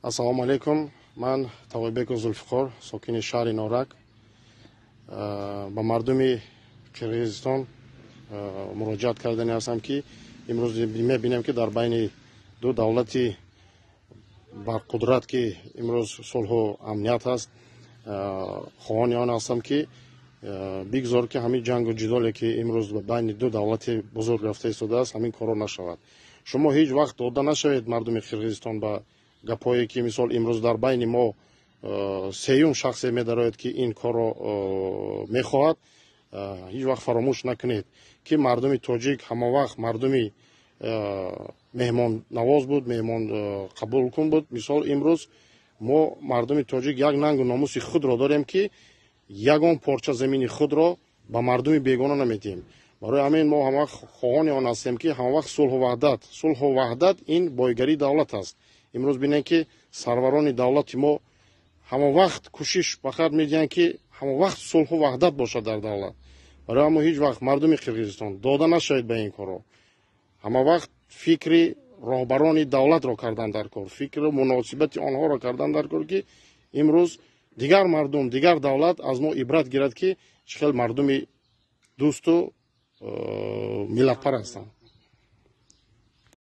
Ассалому алайкум, ман Тавойбеков Зулфиқор, сокини шаҳри Норак. Ба мардуми Қирғизистон муроҷиат кардани ҳастам, ки имрӯз мебинем, ки дар байни ду давлати барқудрат, ки имрӯз сулҳу амният ҳаст, хоҳони он ҳастам, ки бигзор, ки ҳамин ҷангу ҷидоле, ки имрӯз байни ду давлати бузург рафта истодааст, ҳамин корро нашавад. Шумо ҳеҷ вақт дода нашавед, мардуми Қирғизистон, ба гапҳое, ки мисол имрӯз дар байни мо сеюм шахсе медарояд, ки ин корро мехоҳад. Ҳеҷ вақт фаромӯш накунед, ки мардуми тоҷик ҳамавақт мардуми меҳмоннавоз буд, меҳмон қабулкун буд. Мисол, имрӯз мо, мардуми тоҷик, як нангу номуси худро дорем, ки ягон порча замини худро ба мардуми бегона намедиҳем. Барои ҳамин мо ҳамавақт хоҳони он ҳастем, ки ҳамавақт сулҳу ваҳдат. Сулҳу ваҳдат ин бойгарии давлат аст. Имрӯз бинем, ки сарварони давлати мо ҳама вақт кӯшиш ба харҷ медиҳанд, ки ҳама вақт сулҳу ваҳдат бошад дар давлат. Барои ҳамо ҳеҷ вақт, мардуми Қирғизистон, дода нашавед ба ин корро. Ҳама вақт фикри роҳбарони давлатро кардан дар кор, фикру муносибати онҳоро кардан дар кор, ки имрӯз дигар мардум, дигар давлат аз мо ибрат гирад, ки чӣ хел мардуми дӯсту миллатпар ҳастанд.